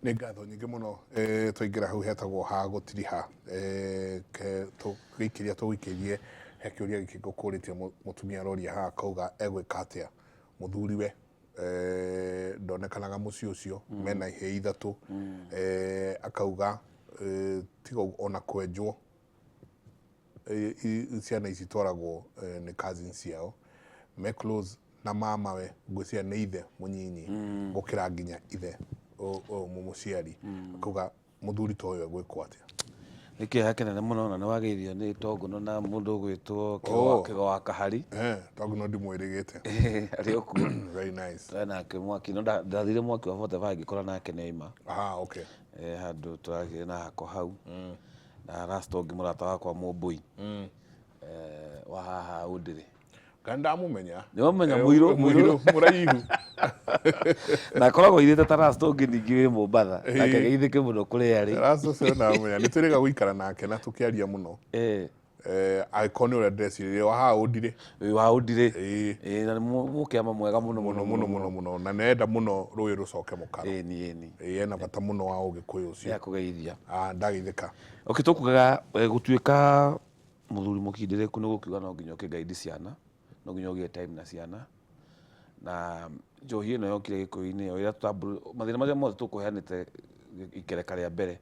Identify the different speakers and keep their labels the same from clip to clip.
Speaker 1: Nĩ ngatho nyingĩ mũno. Twaingĩra hau hetagwo ha gũtiriha. Tũgĩikĩria tũgũikĩrie he kĩũria gĩkĩ ngũkũrĩtie. Mũtumia aroria haha akauga egwĩka atĩa mũthuriwe ndonekanaga mũciĩ ũcio, mena ihĩĩ 3. Akauga tiga ona kwenjwo, ciana ici twaragwo nĩ cousins ciao me close na mamawe, ngwĩciria nĩ ithe mũnyinyi gũkĩra nginya ithe ũyũ mũmũciari. Akauga mũthuri ta ũyũ egwĩkwo atĩa?
Speaker 2: Nĩ kĩeha kĩnene mũno na nĩ wageithio nĩ Tongono na mũndũ ũgwĩtwo Kĩgo wa Kahari.
Speaker 1: Tongono ndimwĩrĩgĩte.
Speaker 2: Arĩ o kuo.
Speaker 1: Very nice.
Speaker 2: Tũrarĩ nake mwaki no ndathire mwaki wa 45 ngĩkora nake nĩ aima.
Speaker 1: Aha, okay.
Speaker 2: Handũ tũragĩire na hako hau na rasta ũngĩ mũrata wakwa Mũmbũi wa haha Ũndĩrĩ.
Speaker 1: Kana ndamũmenya.
Speaker 2: Nĩ wamũmenya? Mũirũ,
Speaker 1: mũirũ mũraihu.
Speaker 2: Na akoragwo airĩte ta rasta ũngĩ ningĩ wĩ Mombatha. Nake geithĩke mũno kũrĩa arĩ.
Speaker 1: Rasta ũcio ndamũmenya. Nĩ twĩrĩga gũikara nake na tũkĩaria mũno. Angĩkorwo nĩ ũrĩa ndĩrecirĩria wa haha Ũndirĩ.
Speaker 2: Wĩ wa Ũndirĩ. Ĩĩ, na nĩ mũkĩama mwega mũno.
Speaker 1: Mũno mũno mũno mũno na nĩarenda mũno rũĩ rũcoke mũkaro.
Speaker 2: Ĩni ĩni.
Speaker 1: Ĩĩ, ena bata mũno wa ũgĩkũyũ ũcio.
Speaker 2: Nĩ akũgeithia.
Speaker 1: Ah, ndageithĩka.
Speaker 2: Okay, tũkugaga gũtuĩka mũthuri mũkindĩrĩku nĩ gũkiuga no nginya ũkĩgaidi ciana, no nginya ũgĩe time na ciana. Na njohi ĩno yokire gĩkũyũ-inĩ o ĩrĩa mathĩna marĩa mothe tũkũheanĩte ikereka rĩa mbere,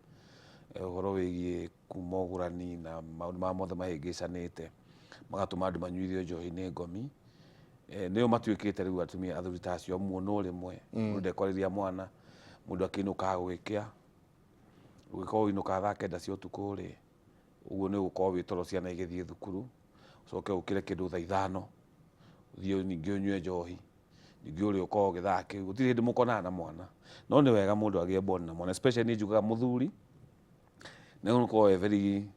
Speaker 2: ũhoro wĩgiĩ kuma ũgũrani na maũndũ marĩa mothe mahĩngĩcanĩte magatũma andũ manyuithio njohi nĩ ngomi. Nĩo matuĩkĩte rĩu atumia athuri ta acio muonwo rĩmwe, mũndũ ndekwarĩria mwana, mũndũ akĩinũkaga gũgĩkĩa, ũngĩkorwo ũinũkaga thaa 9 cia ũtukũ rĩ, ũguo nĩ ũgũkorwo wĩ toro ciana igĩthiĩ thukuru, ũcoke ũkĩre kĩndũ thaa 5, ũthiĩ ningĩ ũnyue njohi, ningĩ ũrĩa ũkorwo gĩthaa kĩu, gũtirĩ hĩndĩ mũkonana na mwana. No nĩ wega mũndũ agĩe bond na mwana, especially niĩ njugaga mũthuri nĩ gũkorwo e very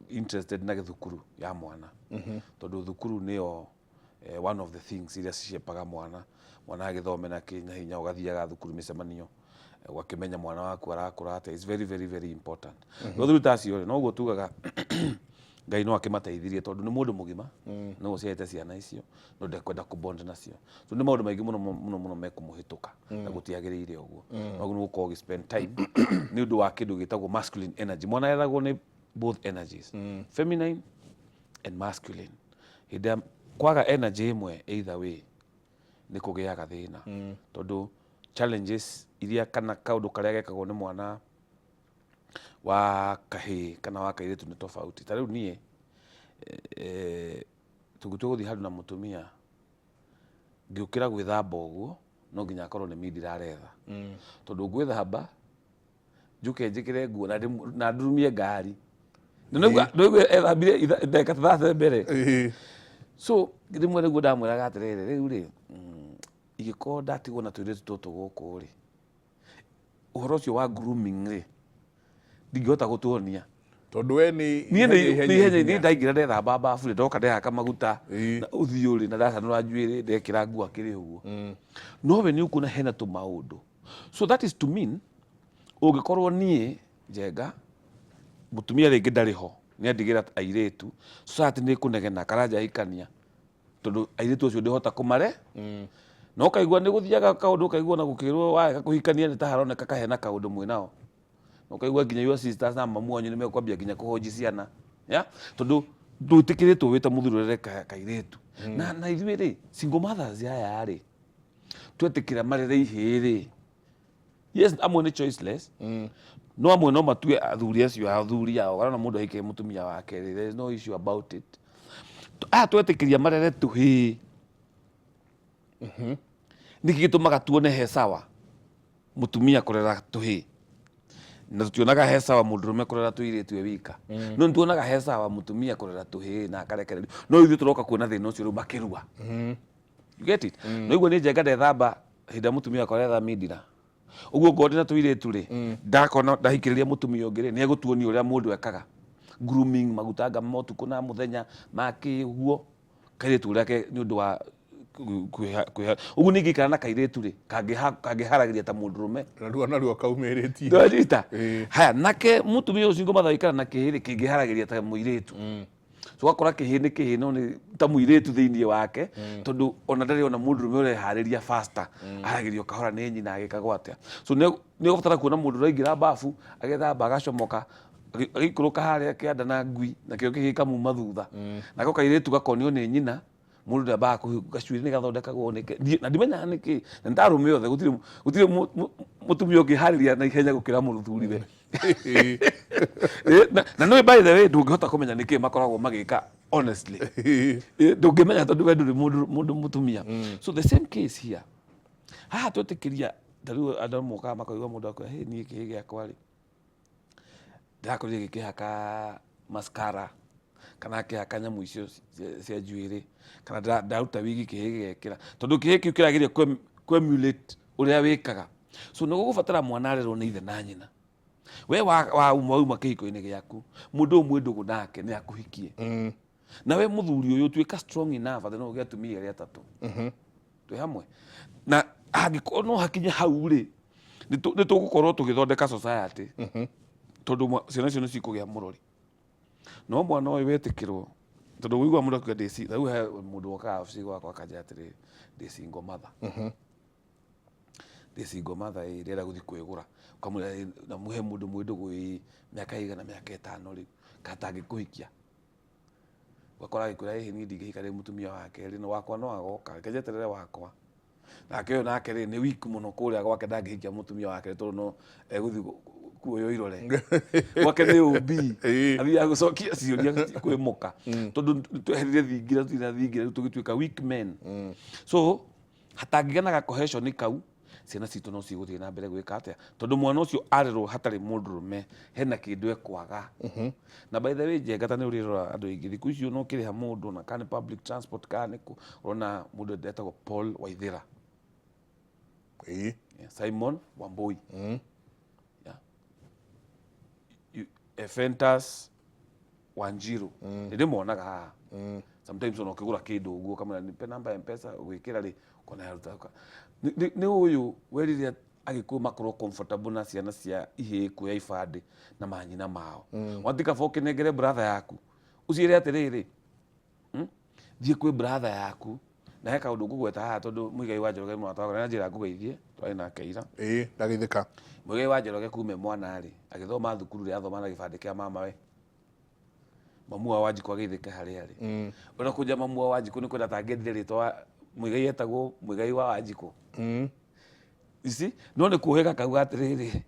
Speaker 2: interested na gĩthukuru ya mwana, tondũ thukuru nĩyo one of the things iria cicepaga mwana. Mwana agĩthome na kĩnya hinya, ũgathiaga thukuru mĩcemanio, ũgakĩmenya mwana waku arakũra atĩa. It's very very very important. No thuri ta acio rĩ, noguo tugaga Ngai no akĩmateithirie, tondũ nĩ mũndũ mũgima no ũciarĩte ciana icio no ndekwenda kũbond nacio. So nĩ maũndũ maingĩ mũno mũno mũno mekũmũhĩtũka na gũtiagĩrĩire ũguo. No nĩ gũkorwo ũgĩ spend time nĩ ũndũ wa kĩndũ gĩtagwo masculine energy. Mwana eragwo nĩ both energies, feminine and masculine. Hĩndĩ ya kwaga energy ĩmwe, either way nĩ kũgĩaga thĩna, tondũ challenges iria kana kaũndũ karĩa gekagwo nĩ mwana wa kahĩĩ kana wa kairĩtu nĩ tofauti. Ta rĩu niĩ tũgĩtua gũthiĩ handũ na mũtumia, ngĩũkĩra gwĩthamba ũguo no nginya akorwo nĩ mindira aretha, tondũ ngwĩthamba njũke njĩkĩre nguo na ndurumie ngari. Ndũigua ethambire ndagĩka ta 30 mbere. So rĩmwe nĩguo ndamwĩraga atĩrĩrĩ, rĩu rĩ, ingĩkorwo ndatigwo na tũirĩtu tũtũ gũkũ rĩ, ũhoro ũcio wa grooming rĩ, ndingĩhota gũtuonia.
Speaker 1: Tondũ we nĩ
Speaker 2: niĩ nĩ ihenya niĩ ndaingĩra ndethamba babu rĩ, ndoka ndehaka maguta na ũthiũ rĩ, na ndacanũra njuĩrĩ, ndekĩra nguo akĩrĩ ũguo. No we nĩ ũkuona hena tũmaũndũ. So that is to mean ũngĩkorwo niĩ Njenga mũtumia rĩngĩ ndarĩ ho, nĩ andigĩra airĩtu, society nĩ ĩkũnegena Karanja ahikania, tondũ airĩtu acio ndĩhota kũmare. Na ũkaigua nĩ gũthiaga kaũndũ, ũkaigua na gũkĩrwo warega kũhikania nĩ ta haroneka kahena kaũndũ mwĩnao, na ũkaigua nginya your sisters na mamu wanyu nĩ mekwambia nginya kũhonji ciana ya tondũ ndwĩtĩkĩrĩtwo wĩ ta mũthuri ũrere kairĩtu. Na ithuĩ rĩ, single mothers aya rĩ, twetĩkĩra marere ihĩĩ rĩ, yes, amwe nĩ choiceless, no amwe no matue athuri acio athuri ao kana mũndũ ahike mũtumia wake rĩ, there is no issue about it. Aya twetĩkĩria marere tũhĩĩ, nĩkĩ gĩtũmaga tuone he sawa mũtumia kũrera tũhĩĩ na tũtionaga he sawa mũndũrũme kũrera tũirĩtu e wika? No nĩtuonaga he sawa mũtumia kũrera tũhĩĩ na akarekererio, no ithuĩ tũroka kuona thĩna ũcio rĩu makĩrua. You get it? No iguo nĩ Njenga ndethamba hĩndĩ ĩrĩa mũtumia wakwa aretha mindira ũguo, ngorwo ndĩna tũirĩtu rĩ, ndakona ndahikĩrĩria mũtumia ũngĩ rĩ, nĩ egũtuonia ũrĩa mũndũ ekaga grooming, maguta anga ma ũtukũ na mũthenya makĩ ũguo kairĩtu ũrĩa ke nĩ ũndũ wa kwĩha ũguo. Ningĩ ikara na kairĩtu rĩ, kangĩharagĩria ta mũndũrũme.
Speaker 1: Narua narua kaumĩrĩtie.
Speaker 2: Ndwanyita? Haya, nake mũtumia ũcio ngũmatha ikara na kĩhĩ rĩ, kĩngĩharagĩria ta mũirĩtu. So ũgakora kĩhĩ nĩ kĩhĩ no nĩ ta mũirĩtu thĩinĩ wake, tondũ ona ndarĩ ona mũndũrũme ũreharĩria faster, aragĩrio kahora nĩ nyina agĩkagwo atĩa. So nĩ ũgũbatara kuona mũndũ ũraingĩra bafu agethamba agacomoka agĩikũrũka harĩa kĩanda na ngui nakĩo kĩhĩ kamuma thutha, nako kairĩtu gakonio nĩ nyina. Mũndũ ndambaga gacuĩrĩ nĩ gathondekagwo nĩke na ndimenyaga nĩkĩ, na nĩ ta arũme othe gũtirĩ gũtirĩ mũtumia ũngĩharĩria na ihenya gũkĩra mũthuriwe. Na nĩ by the way ndũngĩhota kũmenya nĩkĩ makoragwo magĩka honestly. Ndũngĩmenya tondũ we ndũrĩ mũndũ mũtumia. So the same case here, haha twetĩkĩria ta rĩu andũ mokaga makoiga mũndũ akoiga, hey, niĩ kĩhĩ gĩakwa rĩ ndĩrakorire gĩkĩhaka mascara kana akĩhaka nyamũ icio cia njuĩrĩ, kana ndaruta wigi kĩhĩ gĩgekĩra, tondũ kĩhĩ kĩu kĩrageria kũ emulate ũrĩa wĩkaga. So nĩ gũgũbatara mwana arerwo nĩ ithe na nyina. We wauma kĩhiko-inĩ gĩaku, mũndũ ũyũ mwĩ ndũgũ nake nĩ akũhikie, na we mũthuri ũyũ tuĩka strong enough atĩ no ũgĩe atumia erĩ atatũ twĩ hamwe, na hangĩkorwo no hakinye hau rĩ, nĩ tũgũkorwo tũgĩthondeka society, tondũ ciana icio nĩ cikũgĩa mũrori. No mwana ũyũ wetĩkĩrwo, tondũ wĩigua mũndũ akiuga ndĩ rĩu he mũndũ wokaga wabici gwakwa akanjĩra atĩrĩrĩ, ndĩ single mother, ndĩ single mother, ĩ ndĩrenda gũthiĩ kwĩgũra. Ũkamwĩra na mũhe mũndũ mwĩ ndũgũ ĩ mĩaka ĩigana, mĩaka 5 rĩu, kana tangĩkũhikia. Ũgakora agĩkwĩra, ĩhĩ, niĩ ndingĩhika rĩ mũtumia wa kerĩ, no wakwa no agoka, reke njeterere wakwa. Nake ũyũ nake rĩ nĩ weak mũno kũrĩa gwake, ndangĩhikia mũtumia wa kerĩ tondũ no egũthiĩ kuoywo irore gwake nĩ OB, athiaga gũcokia ciũria kwĩ mũka, tondũ tweherire thingira, tũtirĩ na thingira rĩu, tũgĩtuĩka weak men. So hatangĩgĩa na ga cohesion kau, ciana citũ no cigũthiĩ na mbere gwĩka atĩa? Tondũ mwana ũcio arerwo hatarĩ mũndũrũme, hena kĩndũ ekwaga. Na by the way, Njenga, ta nĩ ũrĩrora andũ aingĩ thikũ icio no ũkĩrĩha mũndũ na kana nĩ public transport kana nĩ kũ, ũrona mũndũ etagwo Paul Waithera. Yeah, Simon Wambui, yeah. Ephantus Wanjiru, nĩ ndĩmonaga haha sometimes ona ũkĩgũra kĩndũ ũguo ũkamwĩra nipe namba ya Mpesa, ũgwĩkĩra rĩ ũkona yaruta. Nĩ ũyũ werire Agĩkũyũ makorwo comfortable na ciana cia ihĩĩ kuoya ibandĩ na manyina mao. Watika ũkĩnengere brother yaku, ũciĩre atĩrĩrĩ, Thiĩ kwĩ brother yaku. Na he kaũndũ ngũgweta haha, tondũ Mũigai wa Njoroge mũrata wakwa na njĩra ngũgeithie, twarĩ nake ira.
Speaker 1: Ĩĩ, ndageithĩka.
Speaker 2: Mũigai wa Njoroge kuma e mwana rĩ, agĩthoma thukuru rĩ, athoma na gĩbandĩ kĩa mamawe. Mamu wa Wanjikũ ageithĩke harĩa arĩ. Ona kũnja mamu wa Wanjikũ nĩ kwenda atangĩendire rĩtwa Mũigai etagwo Mũigai wa Wanjikũ. You see? No nĩ kũhĩga kauga atĩrĩrĩ,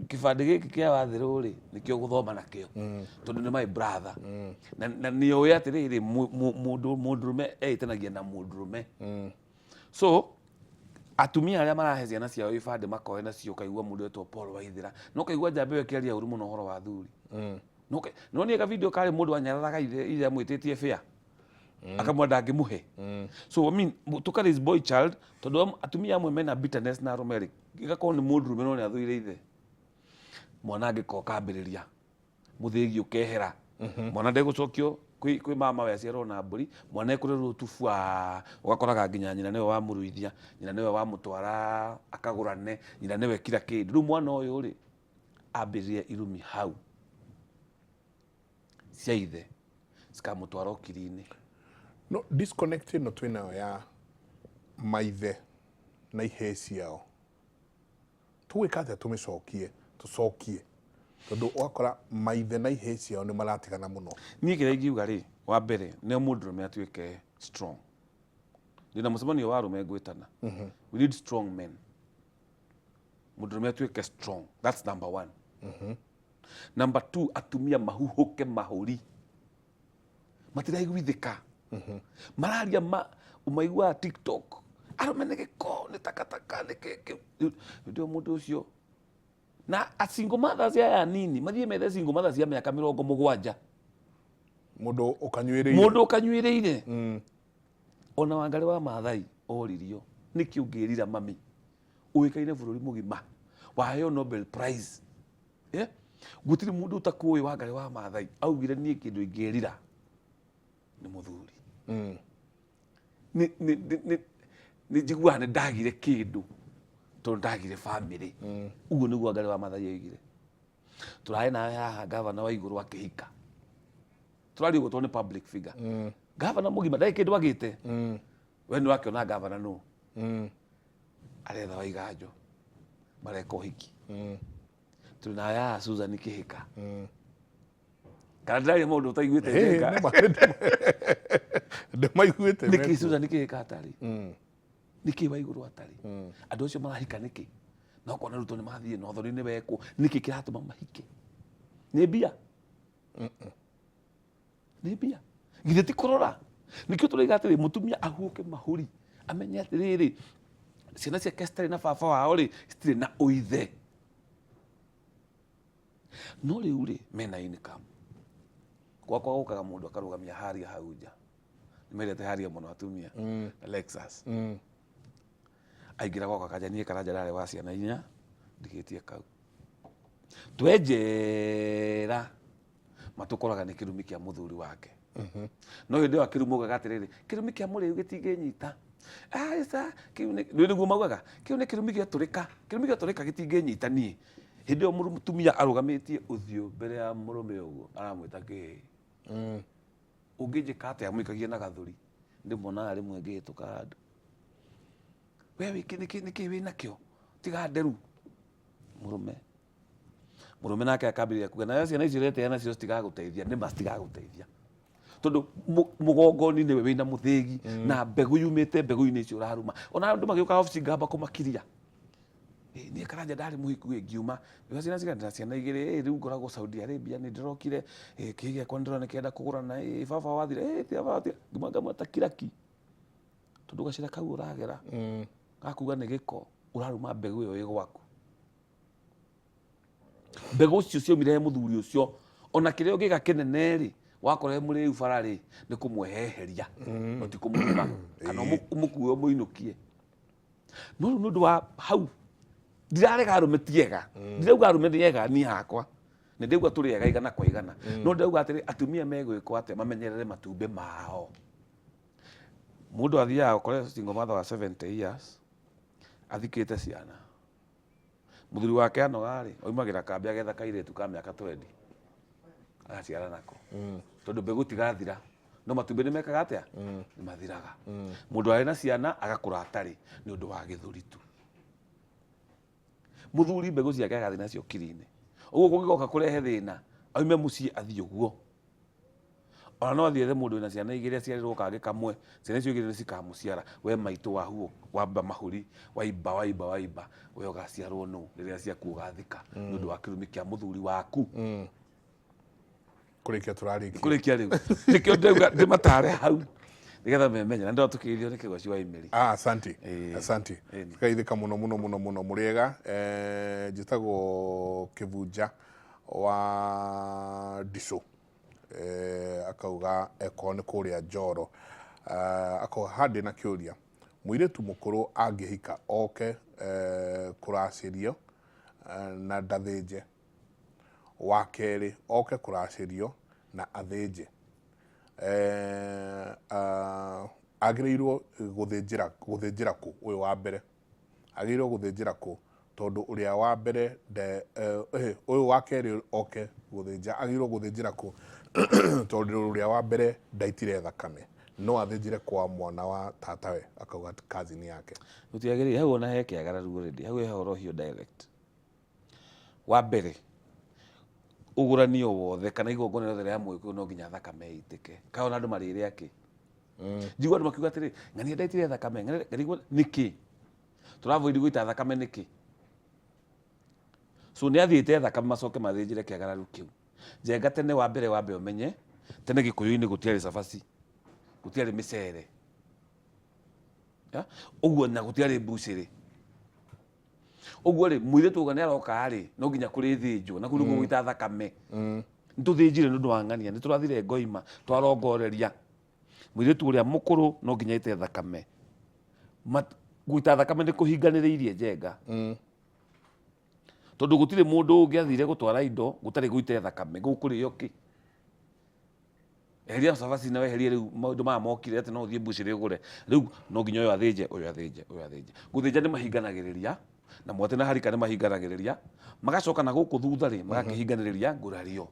Speaker 2: kĩbandĩ gĩkĩ kĩa Wathĩrũ rĩ, nĩkĩo gũthoma nakĩo, tondũ nĩ my brother. Na nĩ ũĩ atĩrĩrĩ, mũndũ mũndũrũme eĩtanagia na mũndũrũme. So atumia arĩa marahe ciana ciao ibandĩ makoe nacio, ũkaigua mũndũ etwo Paul Waithera, no ũkaigua njamba ĩyo ĩkĩaria ũru mũno ũhoro wa athuri. No niĩ ka video karĩ mũndũ anyararaga ithe, ithe amwĩtĩtie fare, akamwenda ndangĩmũhe. So I mean, tũka raise boy child, tondũ atumia amwe mena bitterness na arũme rĩ, ĩgakorwo nĩ mũndũrũme no nĩ athũire ithe. Mwana angĩka ũkambĩrĩria mũthĩgi ũkehera, mwana ndegũcokio kwĩ mama we aciarwo na mbũri, mwana ekũrerwo tu bua, ũgakoraga nginya nyina nĩwe wamũruithia, nyina nĩwe wamũtwara akagũrane, nyina nĩwe kila kĩndũ. Rĩu mwana ũyũ rĩ ambĩrĩria irumi hau cia ithe cikamũtwara ũkiri-inĩ.
Speaker 1: No disconnect ĩno twĩnayo ya maithe na ihĩĩ ciao, tũgwĩka atĩa tũmĩcokie, tũcokie? Tondũ ũgakora maithe na ihĩĩ ciao nĩ maratigana mũno.
Speaker 2: Niĩ kĩrĩa ingiuga rĩ, wa mbere nĩ mũndũrũme atuĩke strong. Ndĩna mũcemanio wa arũme ngwĩtana. We need strong men. Mũndũrũme atuĩke strong, that's number one. Number two, atumia mahuhũke mahũri, matiraiguithĩka, mararia ma ũmaiguaga TikTok, arũme nĩ gĩko, nĩ takataka, nĩ kĩkĩ ndio mũndũ ũcio na a single mothers aya nini mathiĩ methe single mothers cia mĩaka 70.
Speaker 1: Mũndũ ũkanyuĩrĩire.
Speaker 2: Mũndũ ũkanyuĩrĩire. Ona Wangarĩ wa Maathai oririo, nĩkĩ ũngĩrira mami ũĩkaine bũrũri mũgima, waheo Nobel Prize, eh? Gũtirĩ mũndũ ũtakũĩ Wangarĩ wa Maathai. Augire, niĩ kĩndũ ingĩrira nĩ mũthuri. Nĩ njiguaga nĩ ndagire kĩndũ tondũ ndagire family. Ũguo nĩguo Wangarĩ wa Maathai augire. Tũrarĩ nawe haha, gavana wa igũrũ akĩhika. Tũraria ũguo tondũ nĩ public figure. Gavana mũgima ndarĩ kĩndũ agĩte. We nĩ ũrakĩona gavana nũ aretha Waiganjo mareka ũhiki. Tũrĩ na aya Susan Kĩhĩka. Kana ndĩraria maũndũ ũtaiguĩte, Njenga?
Speaker 1: Ndĩmaiguĩte.
Speaker 2: Nĩkĩ Susan Kĩhĩka atarĩ? Nĩkĩ Waigũrũ atarĩ? Andũ acio marahika nĩkĩ? Na ũkona Ruto nĩ mathiĩ na ũthoni nĩ wekwo. Nĩkĩ kĩratũma mahike? Nĩ mbia? Nĩ mbia? Githĩ ti kũrora? Nĩkĩo tũraiga atĩrĩ, mũtumia ahuũke mahũri, amenye atĩrĩrĩ, ciana ciake citarĩ na baba wao rĩ, citirĩ na ũithe. No rĩu rĩ, mena income. Gwakwa gũkaga mũndũ akarũgamia haria hau nja. Nĩ mendete haria mũno atumia na Lexus. Aingĩra gwakwa kanja, niĩ Karanja ndarĩ wa ciana inya, ndigĩtie kau. Twenjera matũkoraga nĩ kĩrumi kĩa mũthuri wake. No hĩndĩ ĩyo akĩrumwo augaga atĩrĩrĩ, kĩrumi kĩa mũrĩu gĩtingĩnyita. Aca, kĩu nĩ nĩguo maugaga, kĩu nĩ kĩrumi gĩa tũrĩka, kĩrumi gĩa tũrĩka gĩtingĩnyita niĩ. Hĩndĩ ĩyo mũtumia arũgamĩtie ũthiũ mbere ya mũrũme ũguo, aramwĩta kĩĩ? Ũngĩnjĩka atĩa? Amũikagia na gathuri. Ndĩmuonaga rĩmwe ngĩhĩtũka handũ. We wĩkĩ nĩkĩ nĩkĩ wĩnakĩo? Tiga nderu. Mũrũme nake akambĩrĩria kuga, nayo ciana icio ũreteya nacio citigagũteithia. Nĩma citigagũteithia. Tondũ mũgongoni nĩwe wĩna mũthĩgi na mbegũ yumĩte mbegũ-inĩ icio ũraruma. Ona andũ magĩũka obici ngamba kũmakiria. Niĩ Karanja ndarĩ mũhiku ĩ, ngiuma rĩu ciana cigana ciana igĩrĩ, rĩu ngoragwo Saudi Arabia, nĩ ndĩrokire, kĩĩ gĩakwa nĩ ndĩrona nĩkĩrenda kũgũrana, baba wathire, tiga baba tiga, ngiuma ngamwĩta kiraki, tondũ gacĩra kau ũragera gakuga nĩ gĩko, ũraruma mbegũ ĩyo ĩ gwaku. Mbegũ icio ciaumire he mũthuri ũcio, ona kĩrĩa ũngĩka kĩnene rĩ, wakora he mũrĩu bara rĩ, nĩ kũmweheria, no ti kũmũruma kana ũmũkue ũmũinũkie. No rĩu nĩ ũndũ wa hau, ndirarega arũme ti ega, ndirauga arũme nĩ ega, niĩ hakwa nĩ ndĩraigua tũrĩ ega igana kwa igana, no ndĩrauga atĩrĩ, atumia megwĩkwo atĩa mamenyerere matumbĩ mao? Mũndũ athiaga ũkore single mother wa 70 years athikĩte ciana, mũthuri wake anoga rĩ, oimagĩra kambĩ agetha kairĩtu ka mĩaka 20 agaciara nako, tondũ mbegũ tigathira, no matumbĩ nĩ mekaga atĩa? Nĩ mathiraga. Mũndũ arĩ na ciana agakũra atarĩ nĩ ũndũ wa gĩthũri tu. Mũthuri mbegũ ciake agathiĩ nacio kiri-inĩ, ũguo kũngĩgoka kũrehe thĩna, aume mũciĩ athiĩ ũguo. Ona no athiĩ ethe mũndũ wĩna ciana igĩrĩ aciarĩrwo kangĩ kamwe, ciana icio igĩrĩ nĩ cikamũciara. We maitũ wahuo wamba mahũri, waimba waimba waimba, we ũgaciarwo nũ rĩrĩa ciaku ũgathika nĩ ũndũ wa kĩrumi kĩa mũthuri waku?
Speaker 1: Kũrĩkia tũrarĩkia.
Speaker 2: Kũrĩkia rĩu nĩkĩo ndĩrauga ndĩmatare hau nĩgetha memenye, na ndĩrona tũkĩgeithio nĩ kĩgoci wa imĩri.
Speaker 1: Ah, asante.
Speaker 2: Ĩĩ.
Speaker 1: Asante.
Speaker 2: Ĩni.
Speaker 1: Kaithĩka mũno mũno mũno mũno. Mũrĩega, njĩtagwo Kĩbunja wa Ndicũ. Akauga eko nĩ kũrĩa Njoro. Akauga haha ndĩ na kĩũria, mũirĩtu mũkũrũ angĩhika oke kũracĩrio na ndathĩnje, wa kerĩ oke kũracĩrio na athĩnje, agĩrĩirwo gũthĩnjĩra kũ? Ũyũ wa mbere agĩrĩirwo gũthĩnjĩra kũ? Tondũ ũrĩa wa mbere ũyũ wa kerĩ oke gũthĩnja agĩrĩirwo gũthĩnjĩra kũ? Tondũ ũrĩa wa mbere ndaitire thakame, no athĩnjĩre kwa mwana wa tatawe, akauga cousin yake.
Speaker 2: Gũtiagĩrĩire hau, ona he kĩagararu already hau, he ũhoro ũcio direct. Wa mbere, ũgũrani o wothe kana igongona rĩothe rĩa mũgĩkũyũ no nginya thakame ĩitĩke. Kaĩ ona andũ marĩrĩa kĩ? Njigua andũ makiuga atĩrĩ, ng'ania ndaitire thakame, ngarigwo nĩkĩ tũravoid gũita thakame nĩkĩ? So nĩ athiĩte thakame, macoke mathĩnjĩre kĩagararu kĩu. Njenga, tene wa mbere wambe ũmenye, tene gĩkũyũ-inĩ gũtiarĩ cabaci, gũtiarĩ mĩcere. Ya? Ũguo na gũtiarĩ mbucĩrĩ. Ũguo rĩ, mũirĩtu auga nĩ aroka rĩ, no nginya kũrĩthĩnjwo, na kũu nĩkuo gũita thakame. Nĩ tũthĩnjire nĩ ũndũ wa ng'ania, nĩ tũrathire ngoima, twarongoreria. Mũirĩtu ũrĩa mũkũrũ no nginya aite thakame. Gũita thakame nĩ kũhinganĩrĩirie, Njenga. Tondũ gũtirĩ mũndũ ũngĩathire gũtwara indo gũtarĩ gũite thakame, gũkũrĩo kĩ? Eheria cabaci na weherie rĩu maũndũ maya mokire atĩ no ũthiĩ mbucĩrĩ ũgũre. Rĩu no nginya ũyũ athĩnje, ũyũ athĩnje, ũyũ athĩnje. Gũthĩnja nĩ mahinganagĩrĩria, na mwatĩ na harika nĩ mahinganagĩrĩria, magacoka na gũkũ thutha rĩ, magakĩhinganĩrĩria ngurario.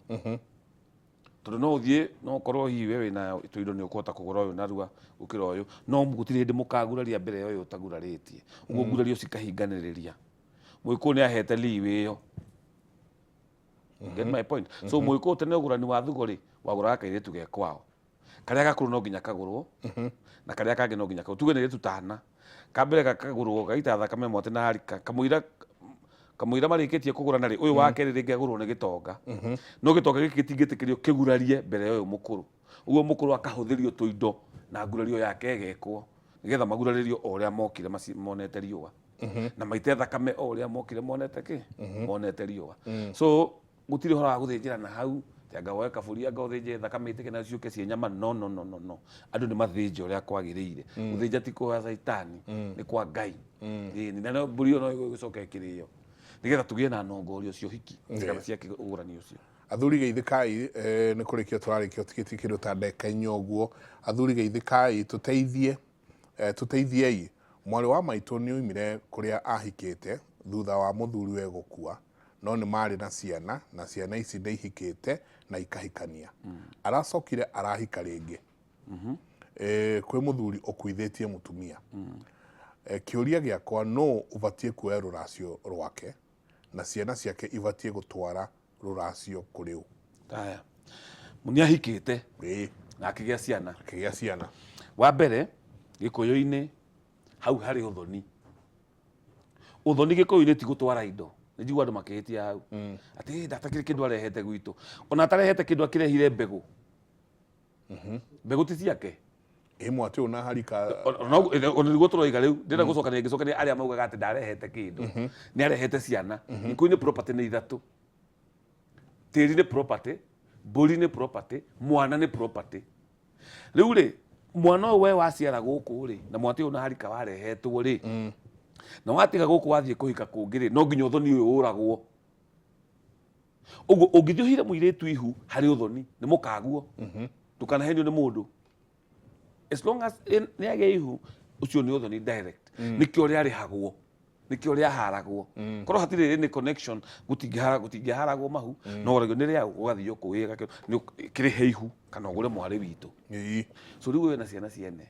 Speaker 2: Tondũ no ũthiĩ no ũkorwo hihi we wĩna tũindo nĩ ũkũhota kũgũra ũyũ narua gũkĩra ũyũ, no gũtirĩ hĩndĩ mũkaguraria mbere ya ũyũ ũtagurarĩtie. Ũguo ngurario cikahinganĩrĩria. Mũgĩkũyũ nĩ ahete leeway ĩyo. Get my point? So mũgĩkũyũ tene ũgũrani wa thugo rĩ, wagũraga kairĩtu ge kwao. Karĩa gakũrũ no nginya kagũrwo na karĩa kangĩ no nginya kagũrwo. Tuge nĩ airĩtu tana. Ka mbere gakagũrwo gaita thakame mwate na harika kamũira kamũira marĩkĩtie kũgũrana rĩ, ũyũ wa kerĩ rĩngĩ agũrwo nĩ gĩtonga. No gĩtonga gĩkĩ gĩtingĩtĩkĩrio kĩgurarie mbere ya ũyũ mũkũrũ. Ũguo mũkũrũ akahũthĩrio tũindo na ngurario yake ĩgekwo nĩgetha magurarĩrio o ũrĩa mokire monete riũa. Na maite thakame o ũrĩa mokire monete kĩ? Monete riũa. So gũtirĩ ũhoro wa gũthĩnjĩra na hau atĩ anga woe kabũri anga ũthĩnje thakame ĩitĩke na ciũke ciĩ nyama. No, no, no, no, no. Andũ nĩ mathĩnje ũrĩa kwagĩrĩire. Gũthĩnja ti kwa caitani, nĩ kwa Ngai. Ĩni, na no mbũri ĩyo no ĩgũcoka ĩkĩrĩo nĩgetha tũgĩe na nongorio cia ũhiki kana cia ũgũrani ũcio.
Speaker 1: Athuri geithĩkai, nĩ kũrĩkia tũrarĩkia ũtigĩtie kĩndũ ta ndagĩka inya ũguo. Athuri geithĩkai, tũteithie, tũteithiei. Mwarĩ wa maitũ nĩ oimire kũrĩa ahikĩte thutha wa mũthuriwe gũkua, no nĩ marĩ na ciana, na ciana ici nĩ ihikĩte na ikahikania. Aracokire arahika rĩngĩ. Kwĩ mũthuri ũkuithĩtie mũtumia. Kĩũria gĩakwa, nũ ũbatiĩ kuoya rũracio rwake na ciana ciake ibatiĩ gũtwara rũracio kũrĩ ũ?
Speaker 2: Haya, nĩ ahikĩte na akĩgĩa ciana.
Speaker 1: Akĩgĩa ciana.
Speaker 2: Wa mbere gĩkũyũ-inĩ hau harĩ ũthoni. Ũthoni gĩkũyũ-inĩ ti gũtwara indo. Nĩ njiguaga andũ makĩhĩtia hau. Atĩ ndatakĩrĩ kĩndũ arehete gwitũ. Ona atarehete kĩndũ akĩrehire mbegũ. Mbegũ ti ciake.
Speaker 1: Ĩ mwatĩ ũyũ na harika.
Speaker 2: Ona nĩguo tũroiga rĩu ndĩrenda gũcokanĩria ngĩcokanĩria arĩa maugaga atĩ ndarehete kĩndũ. Nĩ arehete ciana. Gĩkũyũ-inĩ property nĩ ithatũ. Tĩri nĩ property, mbũri nĩ property, mwana nĩ property. Rĩu rĩ, mwana ũyũ we waciara gũkũ rĩ, na mwatĩ ũyũ na harika warehetwo rĩ, na watiga gũkũ wathiĩ kũhika kũngĩ rĩ, no nginya ũthoni ũyũ ũragwo. Ũguo ũngĩthiĩ ũhire mũirĩtu ihu harĩ ũthoni, nĩ mũkaguo. Ndũkanahenio nĩ mũndũ. As long as nĩ agĩa ihu, ũcio nĩ ũthoni direct. Nĩkĩo rĩarĩhagwo. Nĩkĩo rĩaharagwo. Korwo hatirĩ any connection, gũtingĩharagwo mahu, no ũragio nĩ rĩa ũgathiĩ ũkũĩga kĩrĩhe ihu kana ũgũre mwarĩ witũ. So rĩu we na ciana ciene.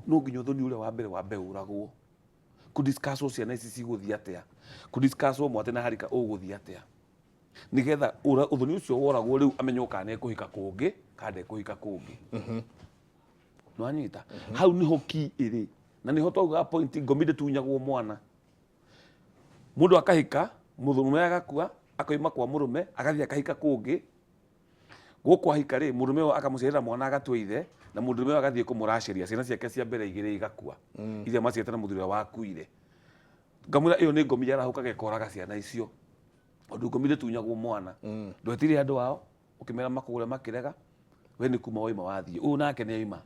Speaker 2: No nginya ũthoni ũrĩa wa mbere wambe ũragwo. Kũdiscusswo ciana ici cigũthiĩ atĩa. Kũdiscusswo mwate na harika ũgũthiĩ atĩa. Nĩgetha ũthoni ũcio woragwo rĩu amenywo kana nĩekũhika kũngĩ kana ndekũhika kũngĩ. Nĩwanyita? Hau nĩho key ĩrĩ. Na nĩho twaugaga point ngomi ndĩtunyagwo mwana. Mũndũ akahika, mũndũrũme agakua, akoima kwa mũrũme, agathiĩ akahika kũngĩ. Gũkũ ahika rĩ, mũrũme ũyũ akamũciarĩra mwana agatua ithe, na mũndũrũme ũyũ agathiĩ kũmũracĩria, ciana ciake cia mbere igĩrĩ igakua. Iria maciarĩte na mũthuri ũrĩa wakuire. Ngamwĩra ĩyo nĩ ngomi yarahũkaga ĩkoraga ciana icio. Tondũ ngomi ndĩtunyagwo mwana. Ndwetire andũ ao, ũkĩmera makũgũre makĩrega, we nĩ kuma waima wathiĩ. Ũyũ nake nĩ aima.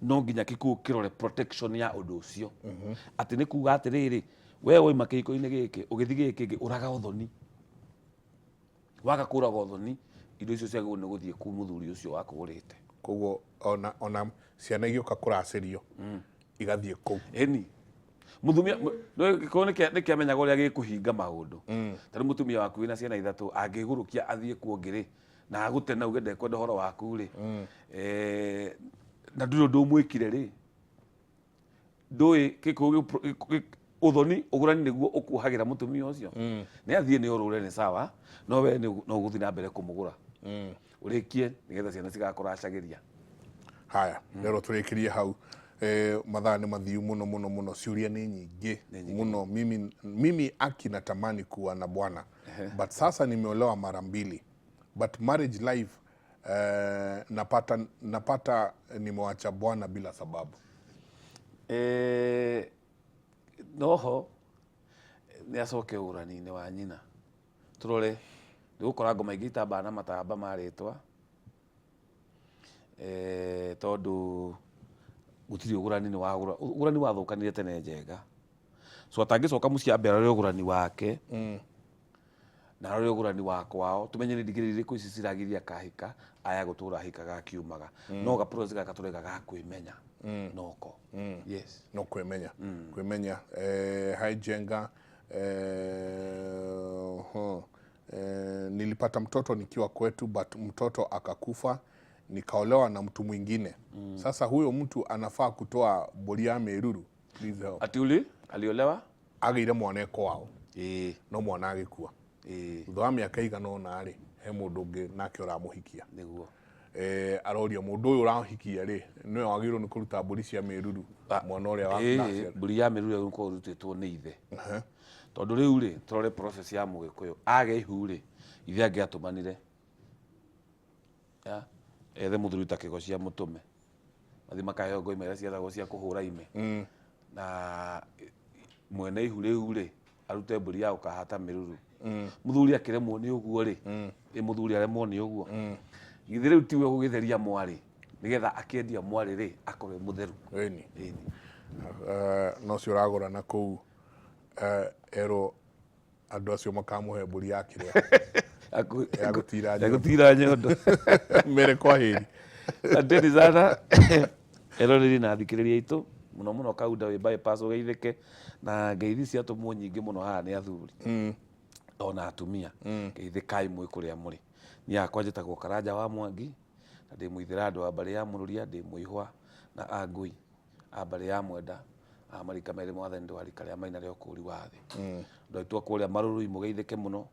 Speaker 2: No nginya gĩkuũ kĩrore protection ya ũndũ ũcio. Atĩ nĩ kuga atĩrĩrĩ, we waima kĩhiko-inĩ gĩkĩ, ũgĩthiĩ gĩkĩ kĩngĩ, ũraga ũthoni. Waga kũraga ũthoni, indo icio ciagĩrĩirwo nĩ gũthiĩ kwĩ mũthuri ũcio wakũgũrĩte.
Speaker 1: Koguo ona ciana igĩũka kũracĩrio, igathiĩ kũu.
Speaker 2: Ĩni. Mũtumia, gĩkũyũ nĩ kĩamenyaga ũrĩa gĩkũhinga maũndũ. Ta rĩu mũtumia waku wĩna ciana ithatũ, angĩgũrũkia athiĩ kuo ũngĩ rĩ, na agũte na uge ndekwenda ũhoro waku rĩ, na ndũrĩ ũndũ ũmwĩkire rĩ, ndũĩ gĩkũyũ ũthoni ũgũrani nĩguo ũkuohagĩra mũtumia ũcio. Nĩ athiĩ nĩ ũrũre nĩ sawa, no we no ũgũthiĩ na mbere kũmũgũra. Ũrĩkie nĩgetha ciana cigakũracagĩria.
Speaker 1: Haya, rero tũrĩkĩrie hau. Mathaa nĩ mathiu mũno mũno mũno, ciũria nĩ nyingĩ mũno. Mimi aki natamani kuwa na bwana, but sasa nimeolewa mara mbili, but marriage life napata nimewacha bwana bila sababu.
Speaker 2: Noho nĩ acoke ũgũrani-inĩ wa nyina. Tũrore nĩ gũkora ngoma ingĩ itambaa na matamba ma rĩtwa, tondũ gũtirĩ ũgũrani nĩ wagũra, ũgũrani wathũkanire tene Njenga. So atangĩcoka mũciĩ ambe arore ũgũrani wake, na arore ũgũrani wa kwao, tũmenye nĩ ndigĩrĩra irĩkũ ici ciragiria kahika aya gũtũra ahikaga akiumaga. No ga process gaka tũreka ga kwĩmenya. Noko. Yes.
Speaker 1: No kwĩmenya. Kwĩmenya. Hi Njenga. Nilipata mtoto nikiwa kwetu but mtoto akakufa, nikaolewa na mtu mwingine. Sasa huyo mtu anafaa kutoa mbũri ya mĩruru? Please help.
Speaker 2: Ati uli aliolewa?
Speaker 1: Agĩire mwana e kwao, no mwana agĩkua. Thutha wa mĩaka ĩigana ũna rĩ, he mũndũ ũngĩ nake ũramũhikia.
Speaker 2: Nĩguo.
Speaker 1: Aroria mũndũ ũyũ ũrahikia rĩ, nĩwe wagĩrĩirwo nĩ kũruta mbũri cia mĩruru mwana ũrĩa wa ndaciara?
Speaker 2: Mbũri ya mĩruru ĩgũkorwo ĩrutĩtwo nĩ ithe, tondũ rĩu rĩ, tũrore process ya Mũgĩkũyũ. Age ihu rĩ, ithe angĩatũmanire ya ethe mũthuri ta Kĩgocia, mũtũme mathiĩ makaheo ngoima iria ciethagwo cia kũhũra ime, na mwene ihu rĩu rĩ, arute mbũri ya gũkahata mĩruru. Mũthuri akĩremwo nĩ ũguo rĩ, ĩ mũthuri aremwo nĩ ũguo, githĩ rĩu tiwe gũgĩtheria mwarĩ, nĩgetha akĩendia mwarĩ rĩ, akorwo e mũtheru?
Speaker 1: Ĩni.
Speaker 2: Ĩni.
Speaker 1: No cio ũragũra na kũu, erwo andũ acio makamũhe mbũri ya kĩrĩa ya gũtira
Speaker 2: ya
Speaker 1: nyondo.
Speaker 2: Gũtira nyondo.
Speaker 1: Mere kwa heri.
Speaker 2: Asanteni sana eroreri na athikĩrĩria aitũ, mũno mũno Kaunda wĩ bypass, ũgeithĩke na ngeithi ciatũmwo nyingĩ mũno haha nĩ athuri ona atumia. Geithĩkai mwĩ kũrĩa mũrĩ. Niĩ hakwa njĩtagwo Karanja wa Mwangi, na ndĩ mũithĩra andũ wa mbarĩ ya Mũrũria, ndĩ mũihwa na angũi a mbarĩ ya Mwenda, a marika merĩ mwathani ndĩ wa rika rĩa Maina rĩa ũkũri wa thĩ. Andũ aitũ a kũrĩa Marũrũi, mũgeithĩke mũno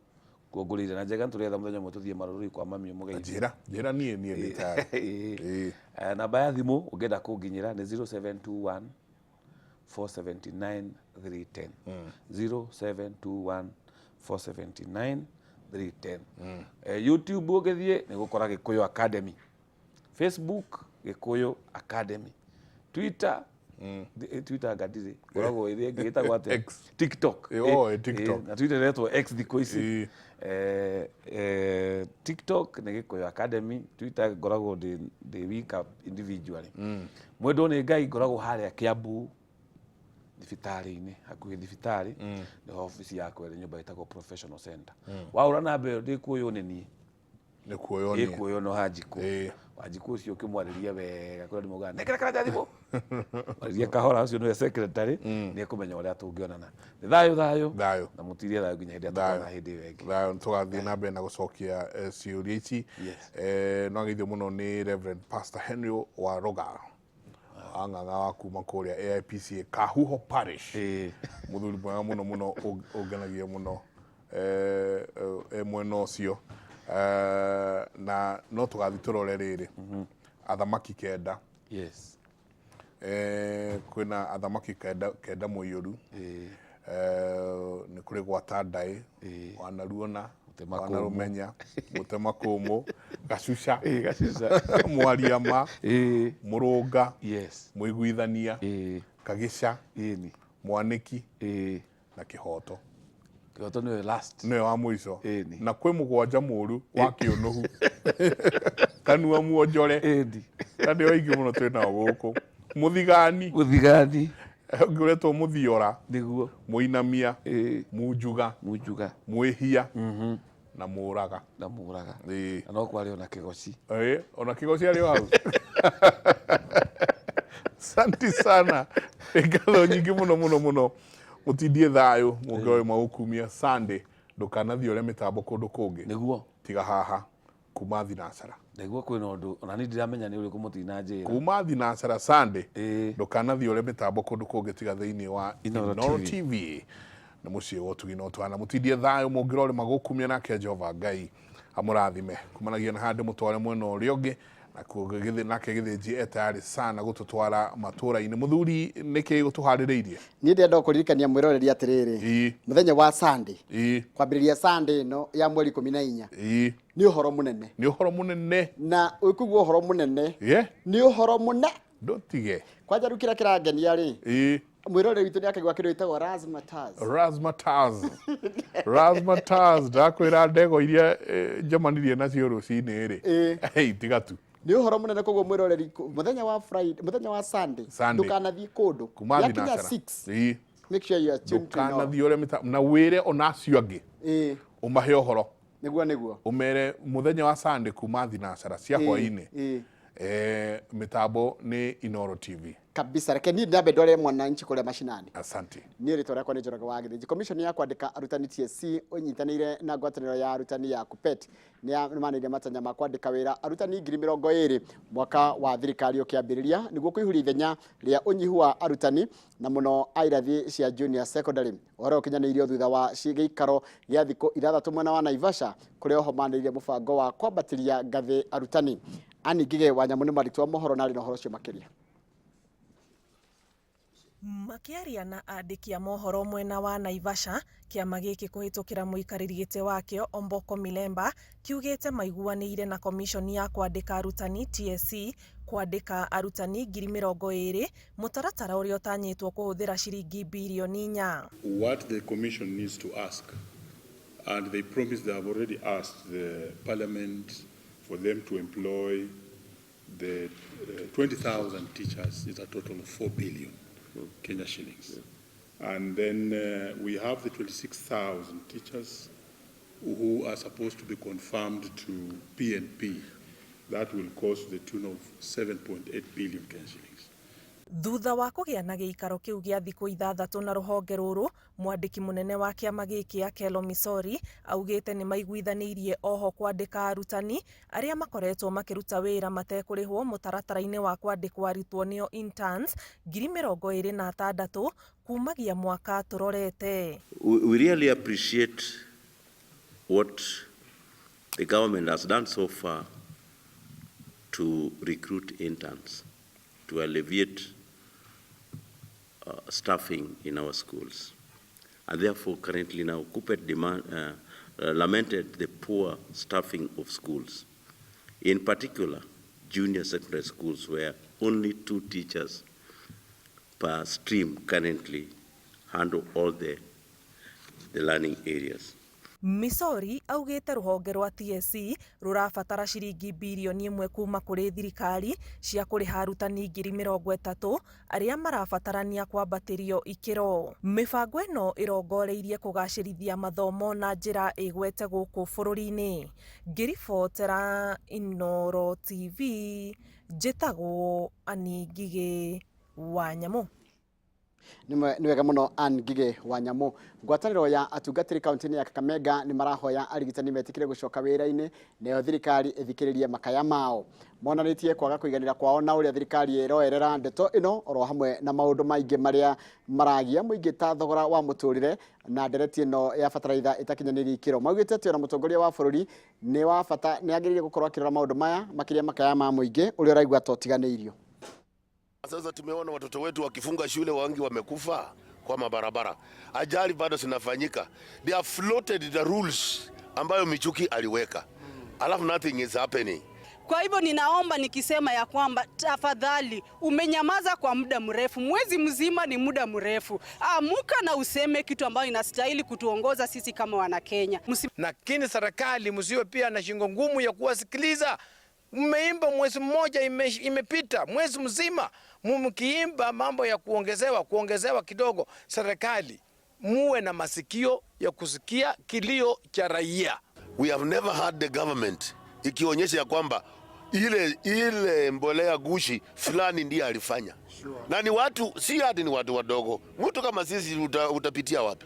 Speaker 2: kuo ngũrĩire na njega. Nĩtũretha mũthenya ũmwe tũthiĩ Marũrũi kwa mami, mũgeithie.
Speaker 1: Njĩra, njĩra, niĩ ndĩ tayari. Ĩĩ.
Speaker 2: Namba ya thimũ ũngĩenda kũnginyĩra nĩ 0721 479 310, 0721 479 310. YouTube ũngĩthiĩ nĩ gũkora Gĩkũyũ Academy, Facebook Gĩkũyũ Academy, Twitter, Twitter anga ndirĩ, ngoragwo ĩrĩa ĩngĩ ĩtagwo atĩa?
Speaker 1: X.
Speaker 2: TikTok.
Speaker 1: Oh, TikTok.
Speaker 2: Na Twitter ĩretwo X thikũ ici. TikTok nĩ Gĩkũyũ Academy, Twitter ngoragwo ndĩ wika individually. Mwendwo nĩ Ngai, ngoragwo harĩa Kiambu thibitarĩ-inĩ, hakuhĩ thibitarĩ, nĩho obici yakwa ĩrĩ, nyũmba ĩtagwo Professional Center. Wahũra namba ĩyo, ndĩkuoywo nĩ niĩ.
Speaker 1: Nĩ kuoywo nĩ
Speaker 2: Ĩkuoywo no Wanjikũ. Wanjikũ ũcio ũkĩmwarĩria wega, kũrĩa ndĩmaugaga nengera Karanja thimũ, warĩria kahora, ũcio nĩwe secretary, nĩ ekũmenya ũrĩa tũngĩonana. Nĩ thayũ, thayũ.
Speaker 1: Thayũ.
Speaker 2: Na mũtirie thayũ nginya hĩndĩ ĩrĩa
Speaker 1: Thayũ.
Speaker 2: tũkona hĩndĩ ĩyo ĩngĩ.
Speaker 1: Thayũ. Tũgathiĩ na mbere na gũcokia ciũria ici. No ageithio mũno nĩ Reverend Pastor Henry wa Roga Wang'ang'a wa kuma kũrĩa AIPCA Kahuho Parish. Mũthuri mwega mũno mũno, ũngenagia mũno, mwena ũcio. Na no tũgathiĩ tũrore rĩrĩ athamaki 9. Kwĩna athamaki 9, 9 mũiyũru. Nĩ kũrĩ gwata ndaĩ, wanaruona,
Speaker 2: Mũtema kũmũ.
Speaker 1: wanarũmenya, mũtema kũmũ, gacuca,
Speaker 2: Gacuca.
Speaker 1: Mwariama, mũrũnga, mũiguithania, kagica, mwanĩki na kĩhoto.
Speaker 2: Kĩhoto nĩwe last.
Speaker 1: Nĩwe wa mũico.
Speaker 2: Ĩni.
Speaker 1: Na kwĩ mũgwanja mũru wa kĩũnũhu, kanua muonjore, na nĩo aingĩ mũno twĩ nao gũkũ, mũthigani,
Speaker 2: Mũthigani.
Speaker 1: Ũngĩ ũretwo mũthiora, mũinamia, munjuga,
Speaker 2: Munjuga.
Speaker 1: Mwĩhia na mũraga.
Speaker 2: Na mũraga.
Speaker 1: Ĩĩ.
Speaker 2: Na no kwarĩ ona kĩgoci.
Speaker 1: Ĩĩ, ona kĩgoci arĩ o hau. Asante sana, nĩ ngatho nyingĩ mũno mũno mũno. Mũtindie thayũ, mũngĩ magũkumia Sunday, ndũkanathiĩ ũrĩa mĩtambo kũndũ kũngĩ, tiga haha kuma thinacara.
Speaker 2: Nĩguo, kwĩna ũndũ ona niĩ ndiramenya nĩ ũrĩkũ, mũtina njĩra.
Speaker 1: Kuma thinacara Sunday, ndũkanathiĩ ũrĩa mĩtambo kũndũ kũngĩ tiga thĩinĩ wa
Speaker 2: Inooro
Speaker 1: Inooro
Speaker 2: TV.
Speaker 1: TV, nĩ mũciĩ wa ũtugi na ũtwana. Mũtindie thayũ, mũngĩra ũrĩ magũkumia, nake Jehova Ngai amũrathime kumanagia na handũ mũtware mwena ũrĩa ũngĩ. Nakuo nake gĩthĩnji e tayari sana gũtũtwara matũra-inĩ. Mũthuri, nĩkĩ gũtũharĩrĩirie?
Speaker 3: Niĩ ndĩrenda kũririkania mwĩroreri atĩrĩrĩ, mũthenya wa Sunday, kwambĩrĩria Sunday ĩno ya mweri 14, nĩ ũhoro mũnene.
Speaker 1: Nĩ ũhoro mũnene.
Speaker 3: Na ũkũigua ũhoro mũnene, nĩ ũhoro mũne.
Speaker 1: Ndũtige.
Speaker 3: Kwanja rĩu kĩrĩa kĩrangenia rĩ, mwĩroreri witũ nĩ akaigua kĩndũ gĩtagwo razzmatazz.
Speaker 1: Razzmatazz, razzmatazz, ndakwĩra ndego iria njemanirie nacio rũcinĩ rĩ. Hey, tiga tu.
Speaker 3: Nĩ ũhoro mũnene. Koguo mwĩroreri, mũthenya wa Friday, mũthenya wa Sunday,
Speaker 1: Sunday.
Speaker 3: ndũkanathiĩ kũndũ.
Speaker 1: Kuma
Speaker 3: Yakinya
Speaker 1: thinacara
Speaker 3: 6, make sure you are tuned to Inooro.
Speaker 1: Ndũkanathiĩ ũrĩa mĩta na wĩre ona acio angĩ, ũmahe ũhoro.
Speaker 3: Nĩguo.
Speaker 1: Ũmere mũthenya wa Sunday kuma thinacara cia hwainĩ. Mitambo ni Inoro TV
Speaker 3: kabisa. Reke ni ndambe ndore mwananchi kuria mashinani.
Speaker 1: Asante.
Speaker 3: Niĩ rĩtwa rĩakwa nĩ Njoroge wa Gĩthĩnji. Commission ya kwandĩka arutani TSC ũnyitanĩire na ngwatanĩro ya arutani ya KUPPET nĩ manĩire matanya ma kwandĩka wĩra arutani 20,000 mwaka wa thirikari ũkĩambĩrĩria nĩguo kũihũria ithenya rĩa ũnyihu wa arutani na mũno a irathi cia junior secondary. Ũhoro ũkinyanĩirio thutha wa gĩikaro gĩa thikũ 6 mwena wa Naivasha kũrĩa oho manĩrĩire mũbango wa kwambatĩria ngathĩ arutani. Anne Ngige wa Nyamũ nĩ mwandĩki wa mohoro na arĩ na ũhoro ũcio makĩria.
Speaker 4: Makiaria na andĩki a mohoro mwena wa Naivasha, kĩama gĩkĩ kũhĩtũkĩra mũikarĩri gĩtĩ wakĩo Omboko Milemba kiugĩte maiguanĩire na komishoni ya kwandĩka arutani TSC kwandĩka arutani 20,000 mũtaratara ũrĩa ũtanyĩtwo kũhũthĩra ciringi birioni 4.
Speaker 5: What the commission needs to ask, and they promise they have already asked the parliament for them to employ the 20,000 teachers is a total of 4 billion Kenya shillings. And then we have the 26,000 teachers who are supposed to be confirmed to PNP. That will cost the tune of 7.8 billion Kenya shillings.
Speaker 4: Thutha wa kũgĩa na gĩikaro kĩu gĩa thikũ 6 na rũhonge rũrũ, mwandĩki mũnene wa kĩama gĩkĩ Akelo Misori augĩte nĩ maiguithanĩirie oho kwandĩka arutani arĩa makoretwo makĩruta wĩra matekũrĩhwo mũtaratara-inĩ wa kwandĩkwo arutwo nĩo interns 26,000 kumagia mwaka tũrorete.
Speaker 6: We really appreciate what the government has done so far to recruit interns, to alleviate staffing in our schools. And therefore, currently now, KUPPET lamented the poor staffing of schools, in particular, junior secondary schools where only 2 teachers per stream currently handle all the learning areas.
Speaker 4: Misori augite ruhonge rwa TSC rurabatara ciringi birioni 1 kuma kuri thirikari cia kuriha arutani 30,000 aria marabatarania kwambatirio ikiro. Mibango ino irongoreirie kugacirithia mathomo na njira igwete guku bururi-ini. Ngiribotera Inoro TV njitagwo Anne Ngige wa Nyamu.
Speaker 3: Nĩ wega mũno Anne Ngige wa Nyamu. Ngwatanĩro ya atungatĩri kaunti-inĩ ya Kakamega nĩ marahoya arigitani metĩkĩre gũcoka wĩra-inĩ nayo thirikari ĩthikĩrĩrie makaya mao. Monanĩtie kwaga kũiganĩra kwao na ũrĩa thirikari ĩroerera ndeto ĩno oro hamwe na maũndũ maingĩ marĩa maragia mũingĩ ta thogora wa mũtũrĩre na ndereti ĩno ya bataraitha ĩtakinyanĩirie ikĩro. Maugĩte atĩ ona mũtongoria wa bũrũri nĩ wa bata nĩ agĩrĩire gũkorwo akĩrora maũndũ maya makĩria makaya ma mũingĩ ũrĩa ũraigua ta ũtiganĩirio.
Speaker 7: Sasa tumeona watoto wetu wakifunga shule, wengi wamekufa kwa mabarabara. Ajali bado zinafanyika. They have floated the rules ambayo Michuki aliweka. Alafu nothing is happening.
Speaker 8: Kwa hivyo ninaomba nikisema ya kwamba tafadhali, umenyamaza kwa muda mrefu, mwezi mzima ni muda mrefu. Amuka na useme kitu ambayo inastahili kutuongoza sisi kama wana Kenya.
Speaker 9: Lakini serikali msiwe pia na shingo ngumu ya kuwasikiliza. Mmeimba mwezi mmoja imepita, mwezi mzima mkiimba mambo ya kuongezewa kidogo. Serikali muwe na masikio ya kusikia kilio cha raia.
Speaker 7: We have never had the government ikionyesha ya kwamba ile mbolea gushi fulani ndiye alifanya. Sure. Na ni watu, si hadi ni watu wadogo. Mtu kama sisi utapitia wapi?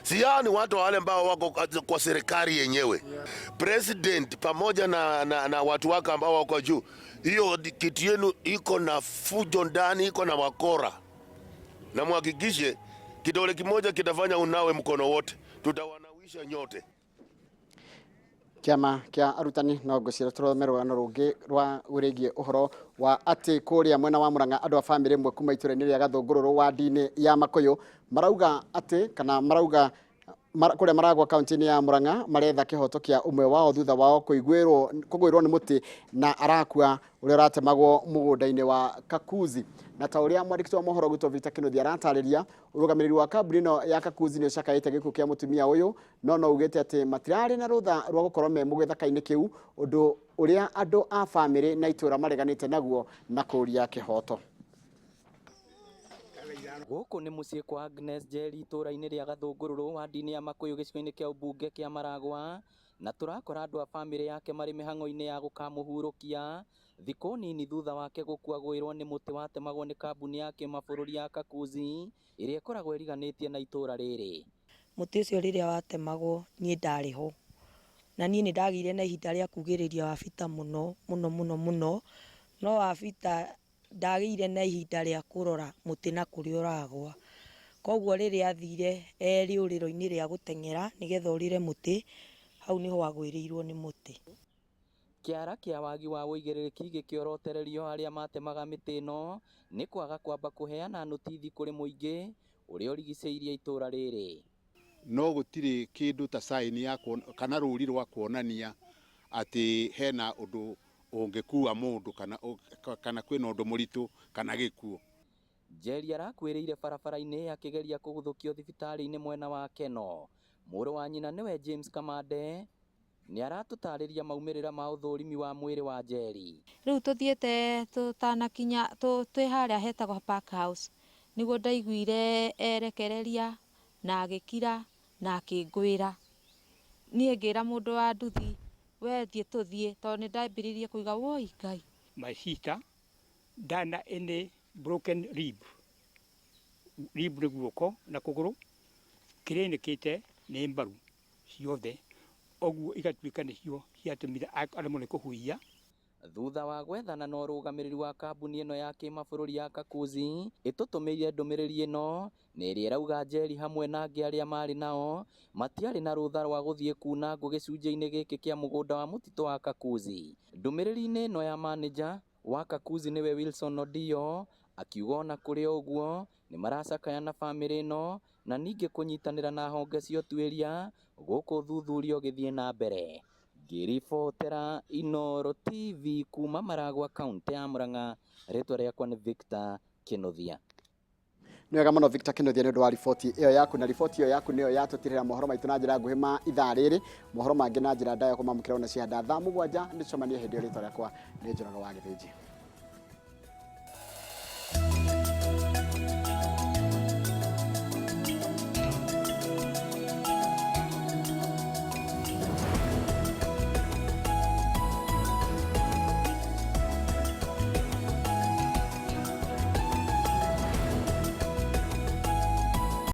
Speaker 7: Si hao ni watu wale ambao wako kwa serikali yenyewe. Yeah. President pamoja na watu wake ambao wako juu. Hiyo kiti yenu iko na fujo ndani, iko na wakora. Na muhakikishe kidole kimoja kitafanya unawe mkono wote. Tutawanawisha nyote.
Speaker 3: Kiama kia arutani no ngwĩciria tũrome rũgano rũngĩ rwa rwĩgiĩ ũhoro wa atĩ kũrĩa mwena wa Murang'a andũ a bamĩrĩ ĩmwe kuma itũra-inĩ rĩa Gathũngũrũrũ wadi-inĩ ya Makũyũ marauga atĩ kana marauga kũrĩa maragwa kaunti-inĩ ya Murang'a maretha kĩhoto kĩa ũmwe wao thutha wao kũgwĩrwo nĩ mũtĩ na arakua ũrĩa ũratemagwo mũgũnda-inĩ wa Kakuzi. Na ta ũrĩa mwandĩki wa mohoro gwitũ Victor Kinuthia aratarĩria, ũrũgamĩrĩri wa kambuni ĩno ya Kakuzi nĩ ũcakaĩte gĩkuũ kĩa mũtumia ũyũ, no ugĩte atĩ matirarĩ na rũtha rwa gũkorwo me gĩthaka-inĩ kĩu, ũndũ ũrĩa andũ a bamĩrĩ na itũra mareganĩte naguo na kũũria kĩhoto.
Speaker 10: Gũkũ nĩ mũciĩ kwa Agnes Njeri itũra-inĩ rĩa Gathũngũrũrũ wadi-inĩ ya Makũyũ gĩcigo-inĩ kĩa ũmbunge kĩa Maragwa. Na tũrakora andũ a bamĩrĩ yake marĩ mĩhang'o-inĩ ya gũkamũhurũkia thikũ nini thutha wake gũkua gwĩrwo nĩ mũtĩ watemagwo nĩ kambuni ya kĩmabũrũri ya Kakuzi ĩrĩa ĩkoragwo ĩriganĩtie na itũra rĩrĩ.
Speaker 11: Mũtĩ ũcio rĩrĩa watemagwo niĩ ndarĩ ho, na niĩ nĩ ndagĩire na ihinda rĩa kugĩrĩria Wabita mũno mũno mũno mũno, no Wabita ndagĩire na ihinda rĩa kũrora mũtĩ na kũrĩa ũragwa. Koguo rĩrĩa athire e rĩũrĩro-inĩ rĩa gũteng'era nĩgetha ũrĩre mũtĩ, hau nĩho agwĩrĩirwo nĩ mũtĩ.
Speaker 10: Kĩara kĩa wagi wa ũigĩrĩrĩki gĩkĩorotererio arĩa matemaga mĩtĩ ĩno nĩ kwaga kwamba kũheana notithi kũrĩ mũingĩ ũrĩa ũrigicĩirie itũra rĩrĩ.
Speaker 12: No gũtirĩ kĩndũ ta sign ya kana rũri rwa kuonania atĩ hena ũndũ ũngĩkua mũndũ kana kwĩna ũndũ mũritũ kana gĩkuũ.
Speaker 10: Njeri arakuĩrĩire barabara-inĩ akĩgeria kũguthũkio thibitarĩ-inĩ mwena wa Keno. Mũrũ wa nyina nĩwe James Kamande nĩ aratũtarĩria maumĩrĩra ma ũthũrimi wa mwĩrĩ wa Njeri.
Speaker 13: Rĩu tũthiĩte tũtanakinya twĩ harĩa hetagwo Park House nĩguo ndaiguire erekereria na agĩkira na akĩngwĩra. Niĩ ngĩra mũndũ wa nduthi, we thiĩ tũthiĩ, tondũ nĩ ndambĩrĩirie kũiga woi Ngai.
Speaker 14: My sister ndana any broken rib, rib nĩ guoko na kũgũrũ kĩrĩnĩkĩte nĩ mbaru ciothe, ũguo igatuĩka nĩcio ciatũmire aremwo nĩ kũhuhia.
Speaker 10: Thutha wa gwethana na ũrũgamĩrĩri wa kambuni ĩno ya kĩmabũrũri ya Kakuzi ĩtũtũmĩire ndũmĩrĩri ĩno na ĩrĩa ĩrauga Njeri hamwe na angĩ arĩa marĩ nao matiarĩ na rũtha rwa gũthiĩ kuna ngũ gĩcunjĩ-inĩ gĩkĩ kĩa mũgũnda wa mũtitũ wa Kakuzi. Ndũmĩrĩri-inĩ ĩno ya manager wa Kakuzi nĩwe Wilson Odio akiuga ona kũrĩ o ũguo nĩ maracakaya na bamĩrĩ ĩno na ningĩ kũnyitanĩra na honge cia ũtuĩria gũkũ ũthuthuria ũgĩthiĩ na mbere. Ngĩribotera Inooro TV kuma Maragwa kaunti ya Murang'a, rĩtwa rĩakwa nĩ Victor Kinuthia.
Speaker 3: Nĩ wega mũno Victor Kinuthia nĩ ũndũ wa riboti ĩyo yaku, na riboti ĩyo yaku nĩyo yatũtirĩra mohoro maitũ na njĩra nguhĩ ma ithaa rĩrĩ. Mohoro mangĩ na njĩra ndaya kũmamũkĩra ona cihanda thaa 7 nĩ tũcemanie hĩndĩ ĩyo. Rĩtwa rĩakwa nĩ Njoroge wa Gĩthĩnji.